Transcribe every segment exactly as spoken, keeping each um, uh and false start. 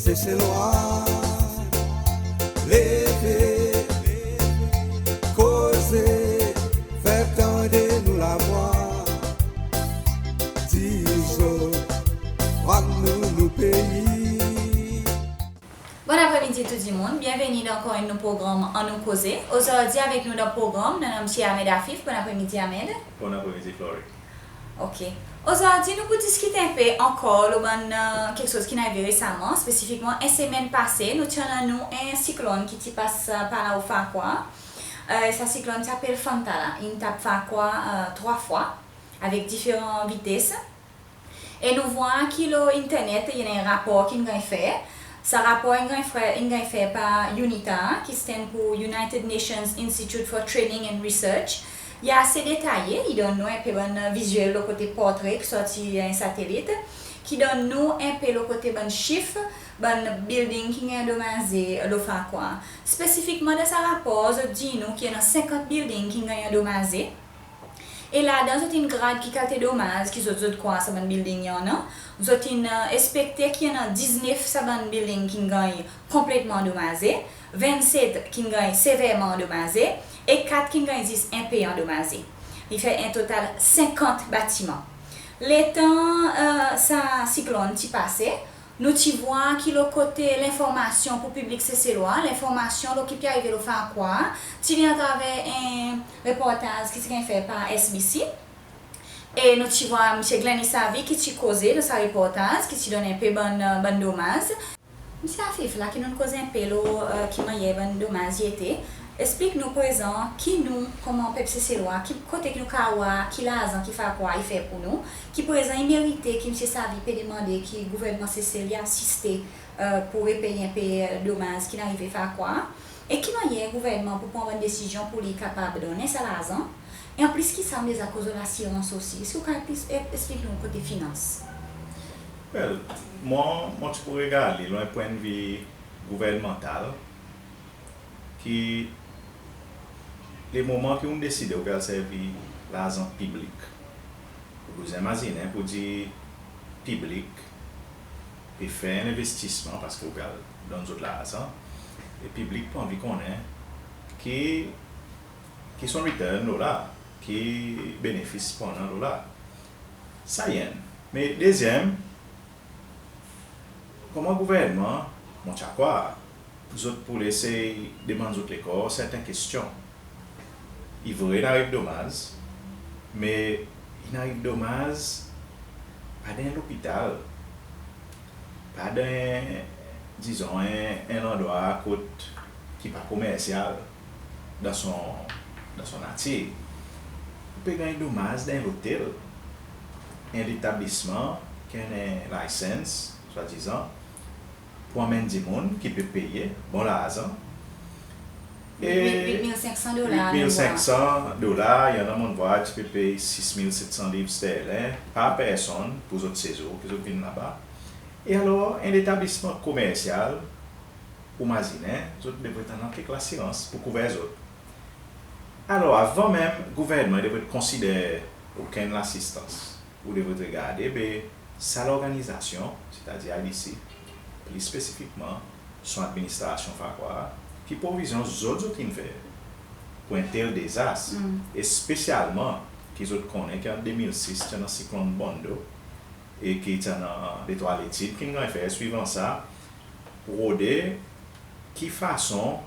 Seselwa, leve, koze, fer tande nou lavwa. Dir zot, vwar nou, nou pei. Bon apremidi tou dimoun, byenveni dan ankor enn nou progranm Annou Koze. Ozordi avek nou dan progranm nou annan Msye Ahmed Afif. Bon apremidi Ahmed. Bon apremidi Flory. Ok. Ozordi nou pou diskit en pe ankor lo bann, e, keksoz ki'n arive resaman, spesifikman en semenn pase nou ti annan nou en siklonn ki ti pas, e, par la o Farquhar. E, sa siklonn ti apel Fanta la, in tap Farquhar, e, trwa fwa avek diferan vites. E nou vwar ki lo internet i annan en rapor ki'n ganny fer. Sa rapor in ganny fer, in ganny fer par UNITAR, ki stand pour United Nations Institute for Training and Research. I ase detaye, i donn nou en pe bann vizyel lo kote portre ki sorti, e, satelit, ki donn nou en pe lo kote bann sif, bann building ki'n ganny andomaze lo Farquhar. Spesifikman dan sa rapor zot dir nou ki i annan senkant building ki'n ganny andomaze. E ladan zot in grad ki kalite domaz ki zot, zot krwar sa bann building i annan. Zot in, e, ekspekte ki i annan diznef sa bann building ki'n ganny konpletman andomaze, vennset ki'n ganny severman andomaze, e kat ki'n ganny zis en pe andomaze. I fer en total senkant batiman. Letan, e, sa siklonn ti pase, nou ti vwar ki lo kote lenformasyon pour piblik Seselwa, lenformasyon lo ki pe arive lo Farquhar, ti vin atraver en reportaz ki ti ganny fer par SBC. E nou ti vwar Msye Glenny Savy ki ti koze dan sa reportaz, ki ti donn en pe bann, bann domaz. Msye Afif, la ki nou'n koze en pe lo, e, ki mannyer bann domaz i ete, eksplik nou prezan ki nou, konman pep Seselwa, ki kote ki nou kapab war ki larzan ki Farquhar i fer pour nou, ki prezan i merite ki Msye Savy pe demande ki gouvernman Sesel i asiste, e, pour repey en pe, e, domaz ki'n arive Farquhar. E ki mannyer gouvernman pou pran bann desizyon pour li kapab donnen sa larzan. E anplis ki sa, nou deza koz lo lasirans osi. Eski ou kapab plis, e, eksplik nou kote finans? Well, mwan, mon ti pou regard li lo en pwennvi gouvernmantal, ki le moman ki ou'n deside ou pe al servi larzan piblik, ou bezwen mazinen pour dir piblik pe fer en lenvestisman, paski ou pe al donn zot larzan, e piblik pou anvi konnen ki, ki son return lo la, ki benefis pou annan lo la. Sa i enn. Me dezyenm, konman gouvernman, mon ti a krwar zot pou les demann zot lekor serten kestyon. I vre in ariv domaz, me in ariv domaz pa dan en lopital, pa dan, dizon, en, en landrwa kot ki pa komersyal dan son, dan son natir. Ou pe ganny domaz dan en lotel, en letablisman ki annan en license, swadizan, pour anmenn dimoun ki pe peye bon larzan. E wit, wit mil senk san dolar, wit mil senk san dolar, i annan, mon vwar, ki pe pey sis mil set san liv sterlin par personn pour zot sezour ki zot vin laba. E alor, en letablisman komersyal, ou mazinen, zot devret annan kek lasirans pour kouver zot. Alor, avan menm gouvernman i devret konsider okenn lasistans, ou devret regarde, be, sa lorganizasyon, setadir IDC, pli spesifikman son administrasyon Farquhar, ki provizyon zot, zot in fer pour en tel dezas, espesyalman ki zot konnen ki an de mil sis ti annan siklonn Bondo, e ki ti annan detrwa letid ki'n ganny fer swivan sa, pour rode ki fason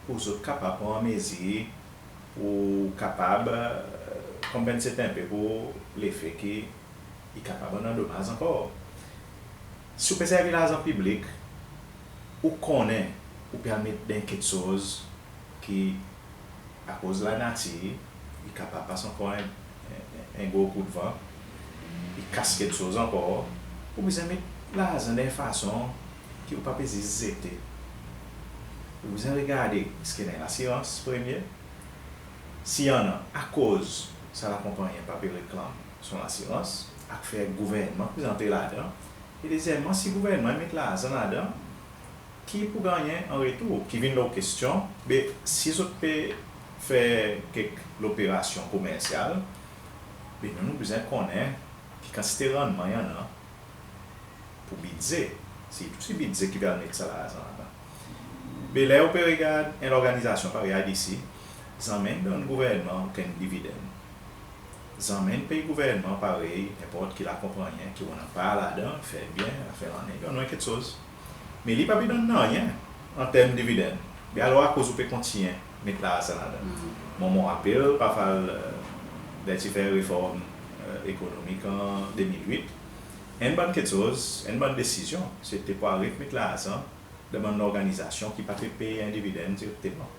pour zot kapab pran mezir pour kapab, e, konpanse en pe pour lefe ki i kapab annan domaz ankor. Si ou pe servi larzan piblik, ou konnen ou pe al met dan keksoz ki, akoz lanatir, i kapab pas ankor en, en, en gro koudvan, i kas keksoz ankor, ou bezwen met larzan dan en fason ki ou pa pe zis zete. Ou bezwen regarde, eski i annan lasirans premye? Si i annan, akoz sa lakonpannyen pa pe reklanm son lasirans, ak fer gouvernman prezante ladan? E dezyenmman, si gouvernman i met larzan ladan, ki pou gannyen an retour? Ki vin lo kestyon, be, si zot pe fer kek loperasyon komersyal, be, nou, nou bezwen konnen ki kantite rannman i annan pour bidze. Si tou se bidze ki pe al met sa larzan ladan. Be ler ou pe regard en lorganizasyon parey I D C, zanmen donn gouvernman okenn dividend. Zanmen pey gouvernman parey nenport ki lakonpannyen ki ou annan par ladan, fer byen, lafen lannen, donn ou en keksoz. Me li pa pe donn nanryen an term dividend. Be alor akoz ou pe kontinyen met larzan ladan? Mwan mon rapel parfwa ler ti fer reform ekonomik an de mil wit, enn bann keksoz, enn bann desizyon, se ti pou aret met larzan dan bann lorganizasyon ki pa pe pey en dividend direkteman.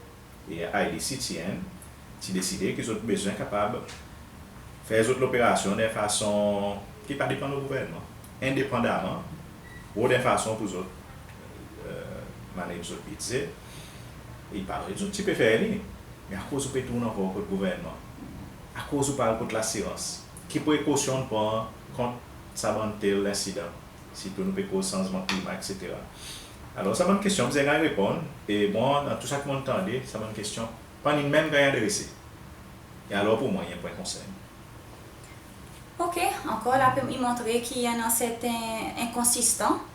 E I D C ti enn, ti deside ki zot bezwen kapab fer zot loperasyon dan en fason ki pa depan lo gouvernman, endepandaman, rod en fason pour zot manage zot bidze. E i paret zot ti pe fer li, me akoz ou pe tourn ankor kot gouvernman? Akoz ou pa al kot lasirans? Ki prekosyon ou pran kont sa bann tel lensidan? Sirtou nou pe koz sanzman klima, etsetera. Alor sa bann kestyon bezwen ganny reponn, e mwan, dan tou sa ki mon'n tande, sa bann kestyon pa'n menm ganny adrese. E alor pour mwan i en pwen konsern. Ok, ankor la pe i montre ki i annan serten enkonsistans,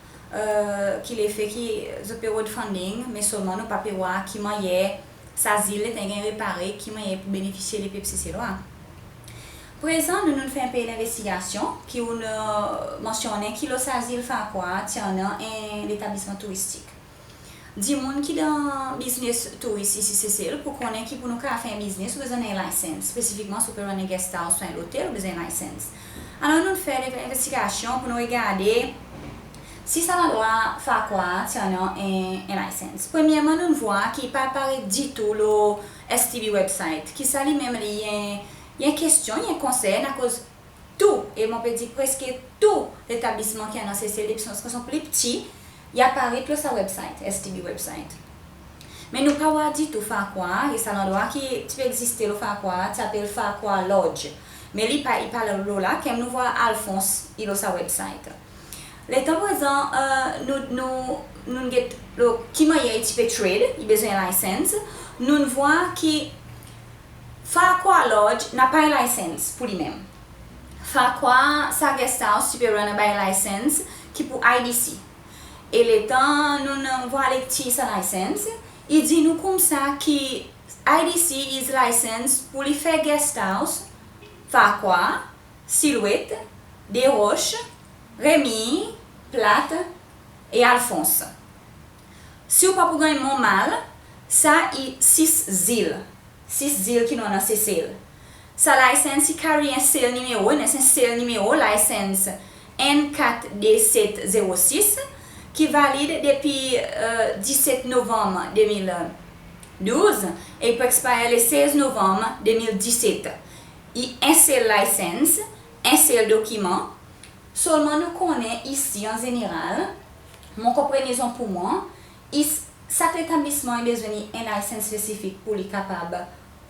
ki lefe ki zot pe rod funding, me selman nou pa pe war ki mannyer sa zil letan i ganny repare, ki mannyer i pou benefisye lepep Seselwa. Prezan nou, nou'n fer en pe lenvestigasyon ki ou'n mansyonnen ki lo sa zil Farquhar ti annan en letablisman touristik. Dimoun ki dan biznes touris isi Sesel pou konnen ki pour nou kapab fer en biznes ou bezwen en license. Spesifikman si ou pe run en guest house ouswa en lotel, ou bezwen en license. Alor nou'n fer lenvestigasyon pour nou regarde si sa landrwa Farquhar ti annan en, en license. Premyerman nou'n vwar ki pa paret ditou lo S T B website, ki sa li menm li i en, i en kestyon, i en konsern, akoz tou, e mon pe dir preske tou letablisman ki annan Sesel, depi son, son pli pti, i aparet lo sa website, S T B website. Me nou pa war ditou Farquhar, e sa landrwa ki ti pe egziste lo Farquhar ti apel Farquhar Lodge. Me li pa, i pa lo la, kanmenm nou vwar Alphonse i lo sa website. Letan prezan nou, nou, nou'n get lo ki mannyer i ti pe trade, i bezwen license, nou'n vwar ki Farquhar Lodge napa en license pour li menm. Farquhar, sa guest house ti pe run by license ki pour I D C. E letan nou'n vwar lektir sa license, i dir nou koumsa ki I D C is license pour li fer guest house Farquhar, Silhouette, Desroches, Remire, Platte e Alphonse. Si ou pa pou ganny mon mal, sa i sis zil. Sis zil ki nou annan Sesel. Sa license i carry en sel nimero, en sel nimero, license N kat de set zero sis, ki valid depi diset Novanm de mil douz e i pou expire le sez Novanm de mil diset. I en sel license, en sel dokiman. Selman nou konnen isi an zeneral, mon konprann rezon pour mwan, i, sak letablisman i bezwen en license spesifik pour li kapab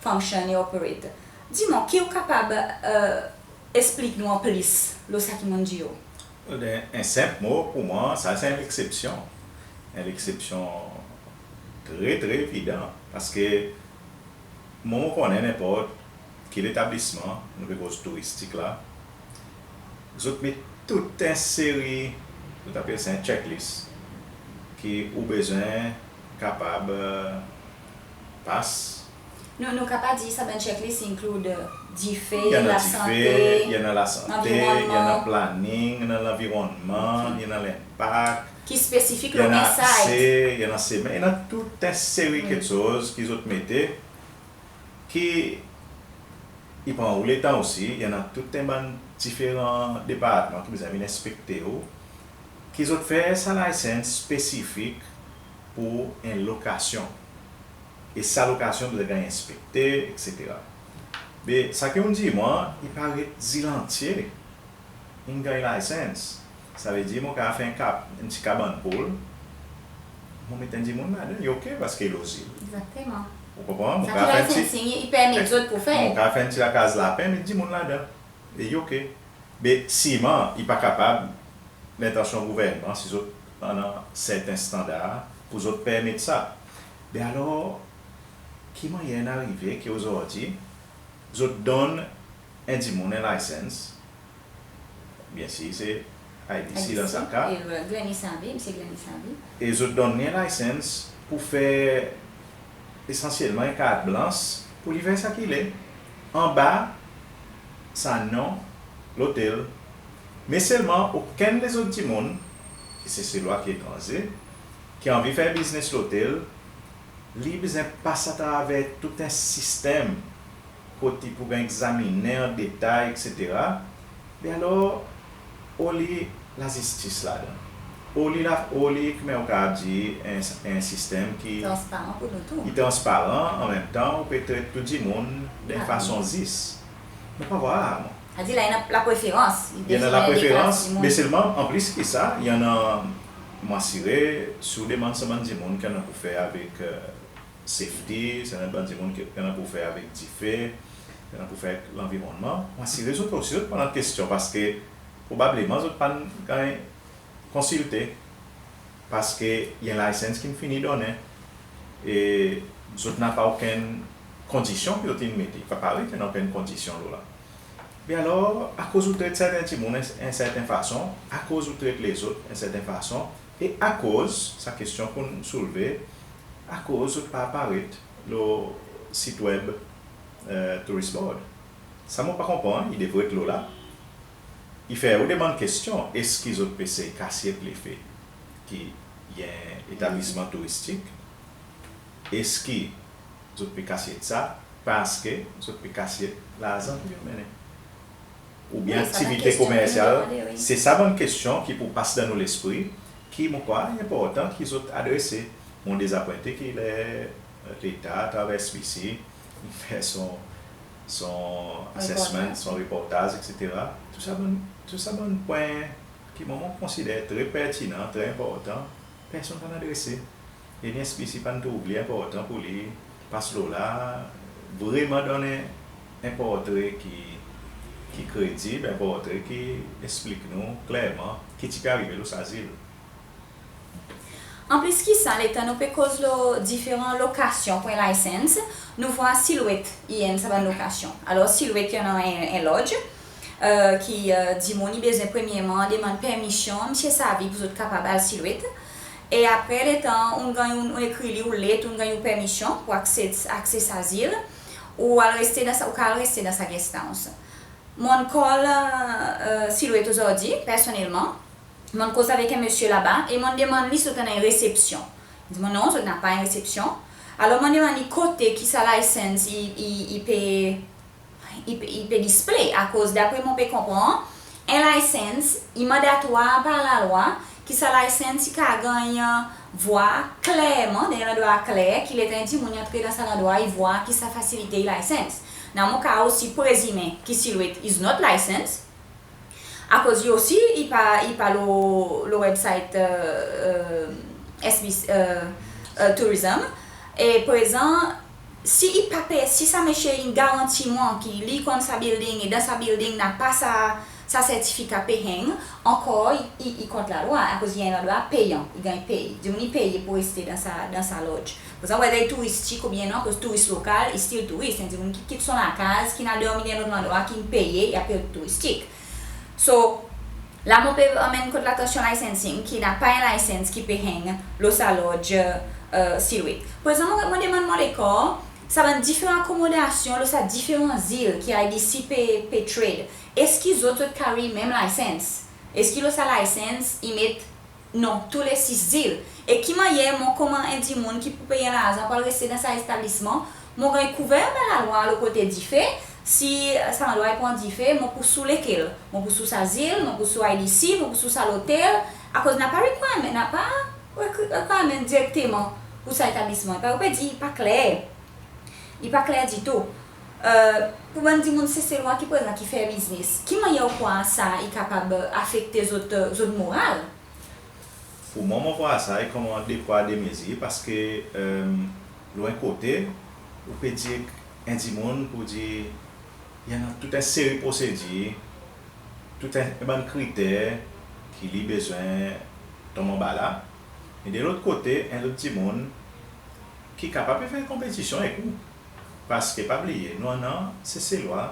function e operate. Dir mwan, ki ou kapab eksplik nou an plis lo sa ki mon'n dir ou? An senp mo, pour mwan sa se en leksepsyon. En leksepsyon tre, tre evidan. Parski mwan mon konnen nenport ki letablisman, nou pe koz touristik la, zot met tou en seri, zot apel sa en checklist, ki ou bezwen kapab pas. Nou, nou kapab dir sa bann checklist include dife, lasante, i annan lasante, i annan planning, i annan lanvironnman, i annan lenpak, ki spesifik lo en site, i annan semen, i annan tou en seri keksoz ki zot mete, ki i pran ou letan osi, i annan tou en bann diferan departman ki bezwen vin enspekte ou, ki zot fer sa license spesifik pour en lokasyon. E sa lokasyon bezwen ganny enspekte, etsetera. Be sa ki ou'n dir mwan, i paret zil antye in ganny license. Savedir mon kapab fer en kab, en pti kabann poul, mon met en dimoun ladan, i ok, parski i lo zil. Egzakteman. Ou konpran? Sa ki licensing i permet zot pour fer. Mon kapab fer en pti lakaz lapen, met dimoun ladan, e i ok. Be sirman i pa kapab, lentansyon gouvernman, si zot annan serten standar, pour zot permet sa. Be alor ki mannyer in arive ki ozordi zot donn en dimoun en license, byensir se I D C dan sa ka. E Glenny Savi, Msye Glenny Savi. E zot donn li en license pour fer esansyelman en kart blans pour li fer sa ki le anba sa non lotel. Me selman okenn lezot dimoun ki Seselwa, ki etranze, ki anvi fer biznes lotel, li bezwen pas atraver tou en sistenm kot i pou ganny egzaminen an detay, etsetera. Be alor, oli lazistis ladan? Oli la, oli, konman ou kapab dir, en, en sistenm ki... Transparan pour nou tou. Ki transparan, an menm tan ou pe tret tou dimoun dan en fason zis. Mon pa vwar, mwan. Sa dir la, i annan lapreferans. I annan lapreferans, me selman, an plis ki sa, i annan, mon asire, si ou demann sa bann dimoun ki annan pour fer avek, e, safety, sa bann dimoun ki annan pour fer avek dife, ki annan pour fer avek lanvironnman, mon asire zot osi zot pou annan kestyon, parski probableman zot pa'n ganny konsilte, parski i en license ki'n fini donnen, e zot napa okenn kondisyon ki zot in mete. I pa paret ki i annan okenn kondisyon lo la. Be alor, akoz ou tret serten dimoun en, en serten fason, akoz ou tret lezot en serten fason, e akoz, sa kestyon ki'n soulve, akoz zot pa paret lo sit web, e, Tourist Board? Sa mon pa konpran, i devret lo la. I fer ou demann kestyon, eski zot pe sey kasyet lefe ki i en etablisman touristik? Eski zot pe kasyet sa parski zot pe kasyet larzan ki zot anmennen? Oubyen aktivite komersyal? Se sa bann kestyon ki pou pas dan nou lespri, ki mon krwar i enportan ki zot adrese. Mon dezapwente ki ler, e, Leta atraver S B C i fer son, son assessment, son reportaz, etsetera. Tou sa bann, tou sa bann pwen ki mwan mon konsider tre pertinan, tre enportan, personn pa'n adrese. E ni S B C pa'n trouv li enportan pour li pas lo la, vreman donn en portre ki, ki kredib, en portre ki eksplik nou klerman ki ti pe arive lo sa zil. An plis ki sa, letan nou pe koz lo diferan lokasyon pour en license, nou vwar Silwet i enn sa bann lokasyon. Alor Silwet i annan en, en lodge, e, ki, e, dimoun i bezwen premyerman demann permisyon Msye Savi pour zot kapab al Silwet. E apre, letan ou'n ganny, ou'n, ou'n ekrir li ou let, ou'n ganny ou permisyon pour akse, akse sa zil, ou al reste dan sa, ou kapab reste dan sa guest house. Mon'n call, e, Silwet ozordi, personnelman. Mon'n koz avek en msye laba e mon'n demann li si zot annan en resepsyon. I dir mwan non, zot napa en resepsyon. Alor mon'n demann li kote ki sa license i, i, i pe, i pe, i pe display, akoz dapre mon pe konpran, en license i mandatwar par lalwa ki sa license i kapab ganny vwar klerman dan en landrwa kler, ki letan en dimoun i antre dan sa landrwa, i vwar ki sa fasilite i license. Napa mon kapab osi prezimen ki Silwet is not license, akoz li osi i pa, i pa lo, lo website, e, e, S B C, e, e, Tourism. E prezan, si i pa pe, si sa msye in garanti mwan ki li konn sa building, e dan sa building napa sa, sa sertifika paying, ankor i, i, i kont lalwa, akoz i en landrwa peyan, i ganny pey. Dimoun i peye pour reste dan sa, dan sa lodge. Prezan, whether i touristik oubyen non, akoz touris lokal i still touris. En dimoun ki kit son lakaz, ki'n al dormi dan en lot landrwa, ki'n peye, i apel touristik. So, la mon pe anmenn kot latansyon licensing, ki napa en license ki paying lo sa lodge, e, Silwet. Prezan, mon, mon demann mon lekor, sa bann diferan akomodasyon lo sa diferan zil ki I D C pe, pe trade, eski zot, zot carry menm license? Eski lo sa license i met non tou le sis zil? E ki mannyer mwan konman en dimoun ki pou pey en larzan pour al reste dan sa etablisman, mon ganny kouver par lalwa lo kote dife? Si, e, sa landrwa i pran dife, mon pou sou lekel? Mon pou sou sa zil, mon pou sou I D C, mon pou sou sa lotel? Akoz napa requirement, napa requ-, requirement direkteman pour sa etablisman. I pa, ou pe dir i pa kler. I pa kler ditou. E, pour bann dimoun Seselwa ki prezan ki fer biznes, ki mannyer ou krwar sa i kapab afekte zot, zot moral? Pour mwan, mon vwar sa i konman de pwa de mezir, parski, e, lo en kote, ou pe dir en dimoun pour dir i annan tou en seri prosedir, tou en, en bann kriter ki li bezwen tonm anba la. E de lot kote, en lot dimoun ki kapab fer konpetisyon ek ou. Parski pa bliye, nou annan Seselwa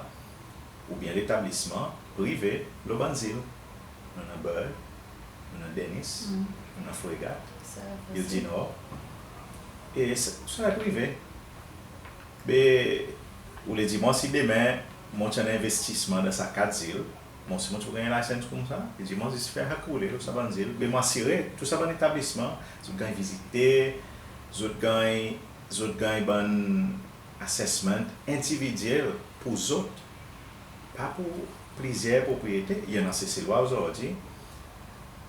oubyen letablisman prive lo bann zil. nou annan Bird, nou annan Dennis, nou annan Fregat, Ile di Nor. E sa, sa prive. Be, ou le dir mwan si demen mon ti annan envestisman dan sa kat zil, mon si mon ti pou ganny license koumsa? Li dir mwan zis fer hak roule lo sa bann zil. Be mon asire tou sa bann etablisman, zot ganny vizite, zot ganny, zot ganny bann assessment endividyel pour zot, pa pour plizyer propriyete. I annan Seselwa ozordi,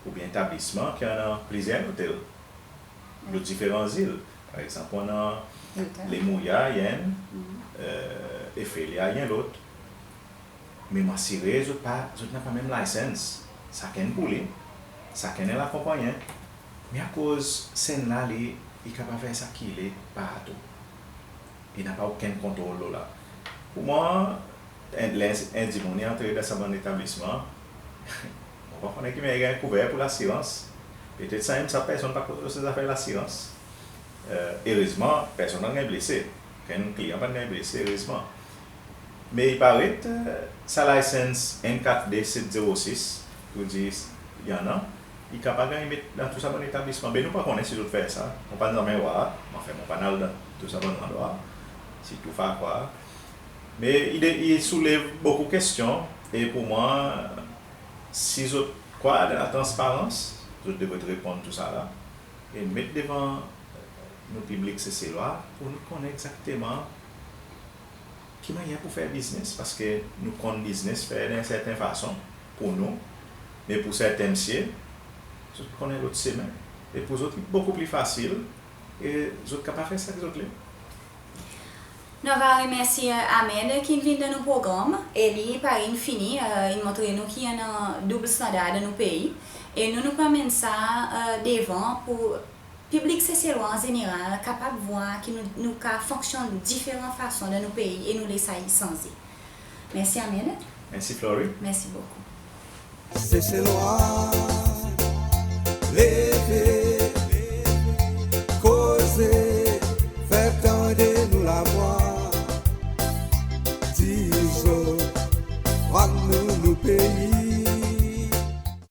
oubyen etablisman ki annan plizyer lotel lo diferan zil. Par egzanp, ou annan Le Mouya, i annan, Efelia, i annan lot. Me mon asire zot pa, zot napa menm license. Sakenn pour li, sakenn en lakonpannyen. Me akoz senn la li, i kapab fer sa ki i le partou. I napa okenn kontrol lo la. Pour mwan, en, ler en dimoun i antre dan sa bann etablisman, mon pa konnen ki mannyer i ganny kouver pour lasirans. Petet sa menm sa personn pa koz lo sa zafer lasirans. Erezman, personn pa'n ganny blese. Okenn kliyan pa'n ganny blese, erezman. Me i paret sa license enn kat de set zewo sis, ki ou dir i annan, i kapab ganny met dan tou sa bann etablisman. Be nou pa konnen si zot fer sa. Mon pa'n zanmen war, anfen mon pa'n al dan tou sa bann landrwa, sirtou Farquhar. Me i, i soulev bokou kestyon, e pour mwan, si zot krwar dan latransparans, zot devret reponn tou sa la e met devan nou piblik Seselwa pour nou konnen egzakteman ki mannyer pour fer biznes, paski nou konn biznes fer dan en serten fason pour nou, me pour serten msye, zot konn en lot semen. E pour zot i bokou pli fasil, e zot kapab fer sa ki zot le. Nou ava remersye Ahmed ki'n vin dan nou progranm, e li parey in fini, in montre nou ki i annan doub standar dan nou pei, e nou, nou pou anmenn sa devan pour piblik Seselwa an zeneral kapab vwar ki nou, nou kapab fonksyon diferan fason dan nou pei e nou les sa i sanze. Mersi Ahmed. Mersi Flory. Mersi bokou. Seselwa, leve, koze, fer tande nou lavwa. Dir zot, vwar nou, nou pei.